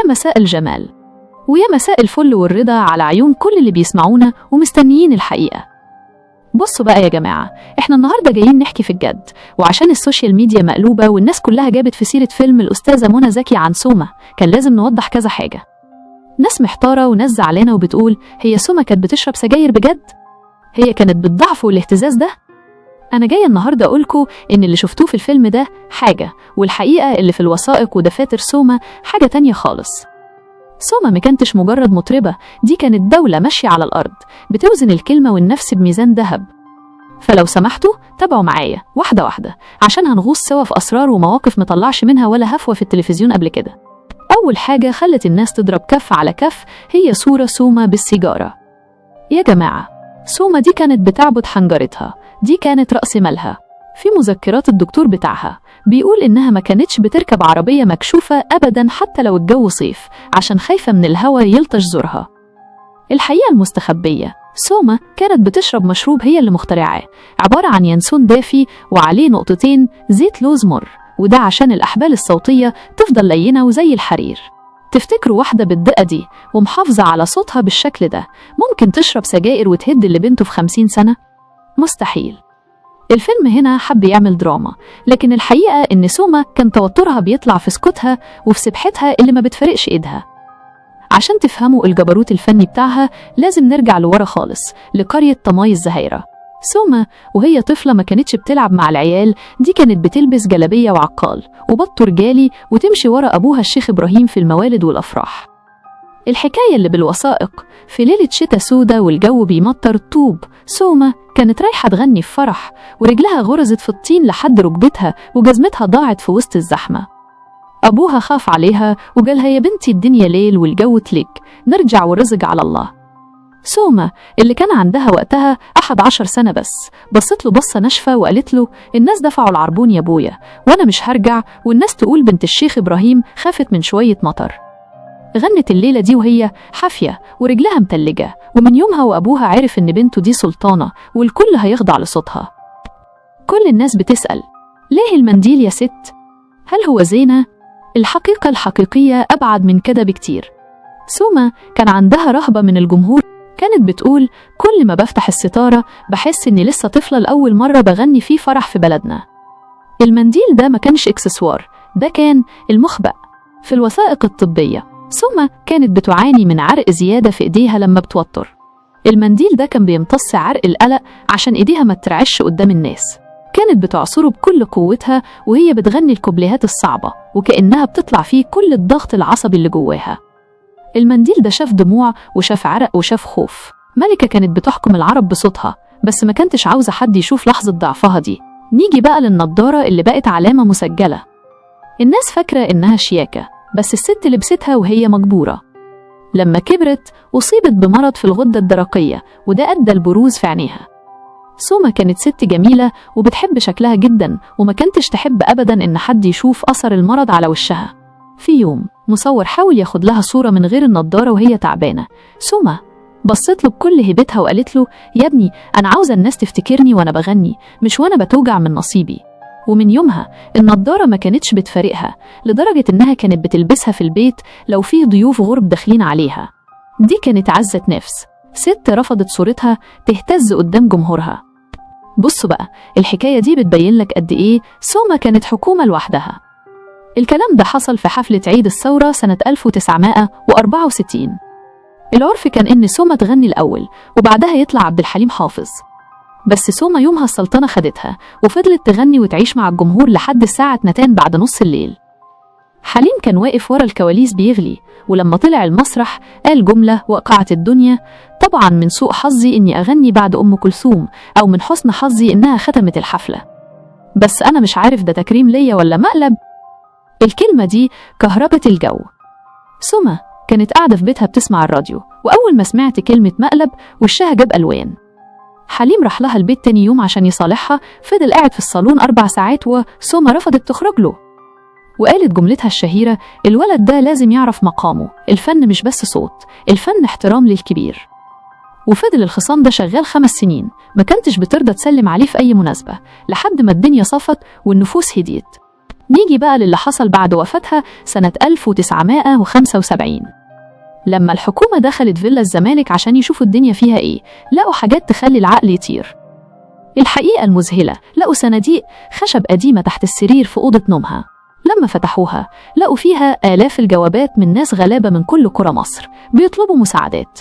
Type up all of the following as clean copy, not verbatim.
مساء الجمال ويا مساء الفل والرضا على عيون كل اللي بيسمعونا ومستنيين الحقيقة. بصوا بقى يا جماعة، احنا النهاردة جايين نحكي في الجد، وعشان ال social media مقلوبة والناس كلها جابت في سيرة فيلم الأستاذة منى زكي عن سوما، كان لازم نوضح كذا حاجة. ناس محتارة وناس زعلانة وبتقول هي سوما كانت بتشرب سجاير بجد؟ هي كانت بالضعف والاهتزاز ده؟ أنا جاية النهاردة أقولكوا إن اللي شفتوه في الفيلم ده حاجة، والحقيقة اللي في الوثائق ودفاتر سوما حاجة تانية خالص. سوما ما كانتش مجرد مطربة، دي كانت دولة ماشية على الأرض، بتوزن الكلمة والنفس بميزان ذهب. فلو سمحتوا تابعوا معايا واحدة واحدة، عشان هنغوص سوا في أسرار ومواقف مطلعش منها ولا هفوة في التلفزيون قبل كده. أول حاجة خلت الناس تضرب كف على كف هي صورة سوما بالسيجارة. يا جماعة، سوما دي كانت بتعبد حنجرتها، دي كانت رأس مالها. في مذكرات الدكتور بتاعها بيقول إنها ما كانتش بتركب عربية مكشوفة أبداً حتى لو الجو صيف، عشان خايفة من الهوا يلطش زورها. الحقيقة المستخبية، سوما كانت بتشرب مشروب هي اللي مخترعاه، عبارة عن ينسون دافي وعليه نقطتين زيت لوز مر، وده عشان الأحبال الصوتية تفضل لينة وزي الحرير. تفتكروا واحدة بالدقة دي ومحافظة على صوتها بالشكل ده ممكن تشرب سجائر وتهد اللي بنته في 50 سنة؟ مستحيل. الفيلم هنا حب يعمل دراما، لكن الحقيقة إن سوما كان توترها بيطلع في سكوتها وفي سبحتها اللي ما بتفرقش إيدها. عشان تفهموا الجبروت الفني بتاعها لازم نرجع لورا خالص، لقرية طماي الزهيرة. سوما وهي طفلة ما كانتش بتلعب مع العيال، دي كانت بتلبس جلابية وعقال وبط رجالي وتمشي ورا أبوها الشيخ إبراهيم في الموالد والأفراح. الحكاية اللي بالوثائق، في ليلة شتا سودة والجو بيمطر طوب، سوما كانت رايحة تغني في فرح ورجلها غرزت في الطين لحد ركبتها وجزمتها ضاعت في وسط الزحمة. أبوها خاف عليها وقالها يا بنتي الدنيا ليل والجو تلج، نرجع والرزق على الله. سوما اللي كان عندها وقتها 11 سنة بس، بصت له بصة ناشفة وقالت له الناس دفعوا العربون يا بويا وأنا مش هرجع، والناس تقول بنت الشيخ إبراهيم خافت من شوية مطر. غنت الليلة دي وهي حافية ورجلها متلجة، ومن يومها وأبوها عرف إن بنته دي سلطانة والكل هيخضع لصوتها. كل الناس بتسأل ليه المنديل يا ست؟ هل هو زينة؟ الحقيقة الحقيقية أبعد من كده بكتير. سوما كان عندها رهبة من الجمهور، كانت بتقول كل ما بفتح الستارة بحس إني لسه طفلة لأول مرة بغني فيه فرح في بلدنا. المنديل ده ما كانش إكسسوار، ده كان المخبأ. في الوثائق الطبية سوما كانت بتعاني من عرق زيادة في إيديها لما بتوتر. المنديل ده كان بيمتص عرق القلق عشان إيديها ما ترعش قدام الناس. كانت بتعصره بكل قوتها وهي بتغني الكوبليهات الصعبة، وكأنها بتطلع فيه كل الضغط العصبي اللي جواها. المنديل ده شاف دموع وشاف عرق وشاف خوف. ملكة كانت بتحكم العرب بصوتها، بس ما كانتش عاوزة حد يشوف لحظة ضعفها دي. نيجي بقى للنضارة اللي بقت علامة مسجلة. الناس فاكرة إنها شياكة، بس الست لبستها وهي مجبورة. لما كبرت أصيبت بمرض في الغدة الدرقية، وده أدى البروز في عينيها. سوما كانت ست جميلة وبتحب شكلها جدا، وما كانتش تحب أبدا إن حد يشوف أثر المرض على وشها. في يوم مصور حاول ياخد لها صورة من غير النضارة وهي تعبانة. سوما بصت له بكل هيبتها وقالت له يا ابني أنا عاوزة الناس تفتكرني وأنا بغني، مش وأنا بتوجع من نصيبي. ومن يومها النضارة ما كانتش بتفارقها، لدرجة إنها كانت بتلبسها في البيت لو في ضيوف غرب داخلين عليها. دي كانت عزة نفس، ست رفضت صورتها تهتز قدام جمهورها. بصوا بقى، الحكاية دي بتبين لك قد إيه سوما كانت حكومة لوحدها. الكلام ده حصل في حفلة عيد الثورة سنة 1964. العرف كان إن سوما تغني الأول وبعدها يطلع عبد الحليم حافظ، بس سوما يومها السلطنة خدتها وفضلت تغني وتعيش مع الجمهور لحد الساعة 2 بعد نص الليل. حليم كان واقف ورا الكواليس بيغلي، ولما طلع المسرح قال جملة وقعت الدنيا: طبعا من سوء حظي إني أغني بعد أم كلثوم، أو من حسن حظي إنها ختمت الحفلة، بس أنا مش عارف ده تكريم ليا ولا مقلب. الكلمة دي كهربت الجو. سوما كانت قاعدة في بيتها بتسمع الراديو، وأول ما سمعت كلمة مقلب وشها جاب ألوان. حليم راح لها البيت تاني يوم عشان يصالحها، فضل قاعد في الصالون 4 ساعات وسوما رفضت تخرج له، وقالت جملتها الشهيرة: الولد ده لازم يعرف مقامه، الفن مش بس صوت، الفن احترام للكبير. وفضل الخصام ده شغال 5 سنين، ما كانتش بترضى تسلم عليه في أي مناسبة، لحد ما الدنيا صفت والنفوس هديت. نيجي بقى للي حصل بعد وفاتها سنة 1975. لما الحكومة دخلت فيلا الزمالك عشان يشوفوا الدنيا فيها إيه، لقوا حاجات تخلي العقل يطير. الحقيقة المذهلة، لقوا صناديق خشب قديمة تحت السرير في أوضة نومها. لما فتحوها لقوا فيها آلاف الجوابات من ناس غلابة من كل قرى مصر بيطلبوا مساعدات.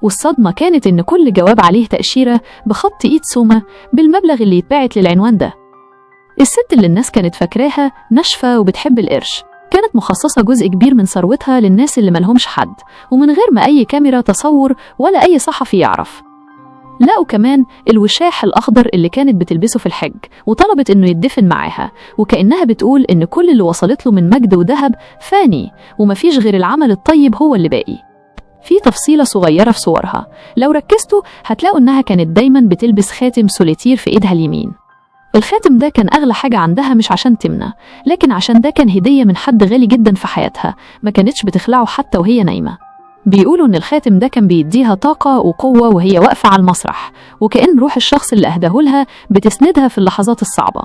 والصدمة كانت إن كل جواب عليه تأشيرة بخط إيد سومة بالمبلغ اللي يتبعت للعنوان ده. الست اللي الناس كانت فاكراها ناشفة وبتحب القرش، كانت مخصصة جزء كبير من ثروتها للناس اللي ملهمش حد، ومن غير ما أي كاميرا تصور ولا أي صحفي يعرف. لقوا كمان الوشاح الأخضر اللي كانت بتلبسه في الحج، وطلبت إنه يدفن معاها، وكأنها بتقول إن كل اللي وصلت له من مجد وذهب فاني، ومفيش غير العمل الطيب هو اللي باقي. في تفصيلة صغيرة في صورها، لو ركزتوا هتلاقوا إنها كانت دايما بتلبس خاتم سوليتير في إيدها اليمين. الخاتم ده كان أغلى حاجة عندها، مش عشان تمنى، لكن عشان ده كان هدية من حد غالي جدا في حياتها، ما كانتش بتخلعه حتى وهي نايمة. بيقولوا إن الخاتم ده كان بيديها طاقة وقوة وهي واقفة على المسرح، وكأن روح الشخص اللي أهداهولها بتسندها في اللحظات الصعبة.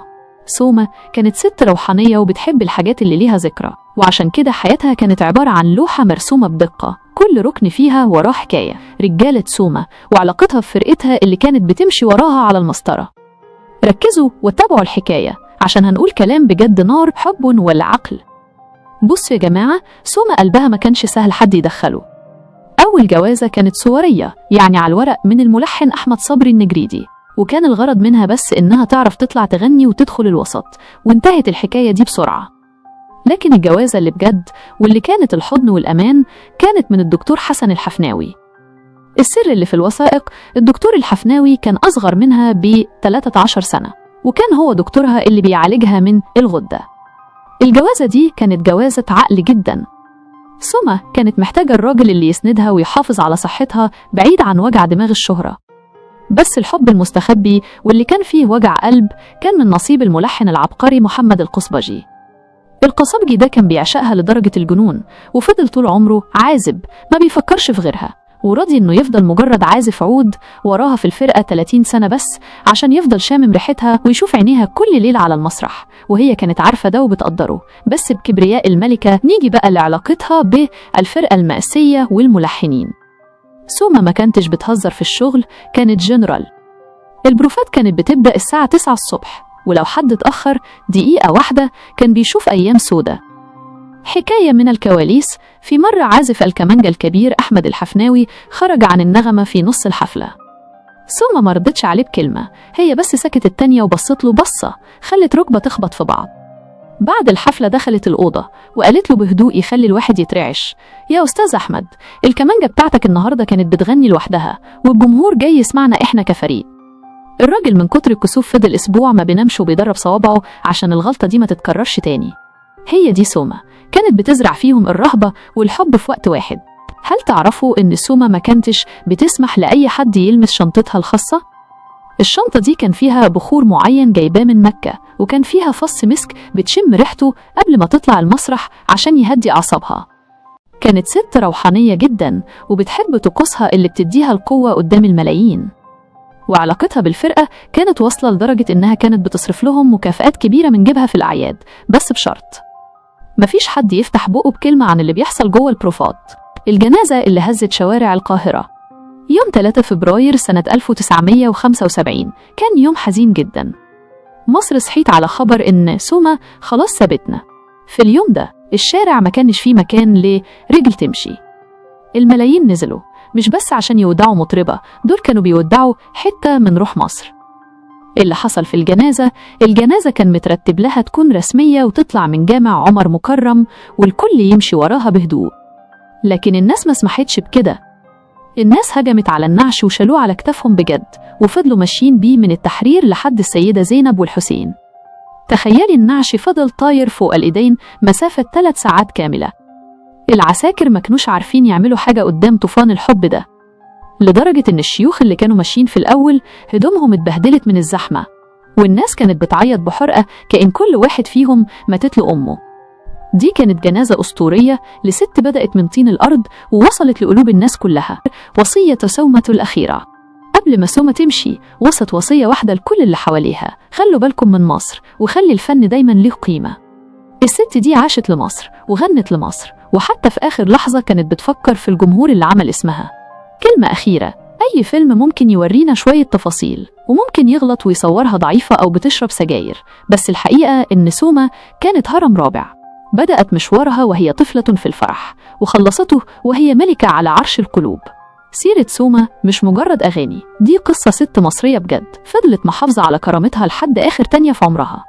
سومة كانت ست روحانية وبتحب الحاجات اللي ليها ذكرى، وعشان كده حياتها كانت عبارة عن لوحة مرسومة بدقة، كل ركن فيها وراه حكاية. رجالة سومة وعلاقتها بفرقتها اللي كانت بتمشي وراها على المسطرة. ركزوا واتبعوا الحكاية عشان هنقول كلام بجد نار، حب ولا عقل. بصوا يا جماعة، سومة قلبها ما كانش سهل حد يدخله. أول جوازة كانت صورية، يعني على الورق، من الملحن أحمد صبري النجريدي، وكان الغرض منها بس إنها تعرف تطلع تغني وتدخل الوسط، وانتهت الحكاية دي بسرعة. لكن الجوازة اللي بجد واللي كانت الحضن والأمان كانت من الدكتور حسن الحفناوي. السر اللي في الوثائق، الدكتور الحفناوي كان أصغر منها ب 13 سنة، وكان هو دكتورها اللي بيعالجها من الغدة. الجوازة دي كانت جوازة عقل جدا. سومة كانت محتاجة الراجل اللي يسندها ويحافظ على صحتها بعيد عن وجع دماغ الشهرة. بس الحب المستخبي واللي كان فيه وجع قلب كان من نصيب الملحن العبقري محمد القصبجي. القصبجي ده كان بيعشقها لدرجة الجنون، وفضل طول عمره عازب ما بيفكرش في غيرها، وراضي إنه يفضل مجرد عازف عود وراها في الفرقة 30 سنة بس عشان يفضل شامم ريحتها ويشوف عينيها كل ليلة على المسرح، وهي كانت عارفة ده وبتقدره، بس بكبرياء الملكة. نيجي بقى لعلاقتها بالفرقة المأسية والملحنين. سومة ما كانتش بتهزر في الشغل، كانت جنرال. البروفات كانت بتبدأ الساعة 9 الصبح، ولو حد اتأخر دقيقة واحدة كان بيشوف أيام سودة. حكاية من الكواليس، في مرة عازف الكمانجا الكبير أحمد الحفناوي خرج عن النغمة في نص الحفلة. سومة ما ردتش عليه بكلمة، هي بس سكتت التانية وبصت له بصة خلت ركبة تخبط في بعض. بعد الحفلة دخلت الأوضة وقالت له بهدوء يخلي الواحد يترعش: يا أستاذ أحمد، الكمانجا بتاعتك النهاردة كانت بتغني لوحدها والجمهور جاي يسمعنا إحنا كفريق. الراجل من كتر الكسوف فضل أسبوع ما بينامش وبيدرب صوابعه عشان الغلطة دي ما تتكررش تاني. هي دي سومة، كانت بتزرع فيهم الرهبة والحب في وقت واحد. هل تعرفوا إن سومة ما كانتش بتسمح لأي حد يلمس شنطتها الخاصة؟ الشنطة دي كان فيها بخور معين جايباه من مكة، وكان فيها فص مسك بتشم ريحته قبل ما تطلع المسرح عشان يهدي أعصابها. كانت ست روحانية جدا وبتحب طقوسها اللي بتديها القوة قدام الملايين. وعلاقتها بالفرقة كانت واصلة لدرجة إنها كانت بتصرف لهم مكافآت كبيرة من جيبها في الأعياد، بس بشرط مفيش حد يفتح بقه بكلمة عن اللي بيحصل جوه البروفات. الجنازة اللي هزت شوارع القاهرة يوم 3 فبراير سنة 1975 كان يوم حزين جدا. مصر صحيت على خبر إن سومة خلاص سابتنا. في اليوم ده الشارع ما كانش فيه مكان لرجل تمشي. الملايين نزلوا مش بس عشان يودعوا مطربة، دول كانوا بيودعوا حتة من روح مصر. اللي حصل في الجنازة كان مترتب لها تكون رسمية وتطلع من جامع عمر مكرم والكل يمشي وراها بهدوء، لكن الناس ما سمحتش بكده. الناس هجمت على النعش وشالوه على كتافهم بجد، وفضلوا ماشيين بيه من التحرير لحد السيدة زينب والحسين. تخيلي النعش فضل طاير فوق الإيدين مسافة 3 ساعات كاملة. العساكر ما كانوش عارفين يعملوا حاجة قدام طوفان الحب ده، لدرجة إن الشيوخ اللي كانوا ماشيين في الأول هدومهم اتبهدلت من الزحمة، والناس كانت بتعيط بحرقة كأن كل واحد فيهم ماتت له أمه. دي كانت جنازة أسطورية لست بدأت من طين الأرض ووصلت لقلوب الناس كلها. وصية سومة الأخيرة. قبل ما سومة تمشي وصت وصية واحدة لكل اللي حواليها: خلوا بالكم من مصر وخلي الفن دايما له قيمة. الست دي عاشت لمصر وغنت لمصر، وحتى في آخر لحظة كانت بتفكر في الجمهور اللي عمل اسمها. كلمة أخيرة، أي فيلم ممكن يورينا شوية تفاصيل، وممكن يغلط ويصورها ضعيفة أو بتشرب سجاير، بس الحقيقة إن سوما كانت هرم رابع. بدأت مشوارها وهي طفلة في الفرح، وخلصته وهي ملكة على عرش القلوب. سيرة سوما مش مجرد أغاني، دي قصة ست مصرية بجد فضلت محافظة على كرامتها لحد آخر تانية في عمرها.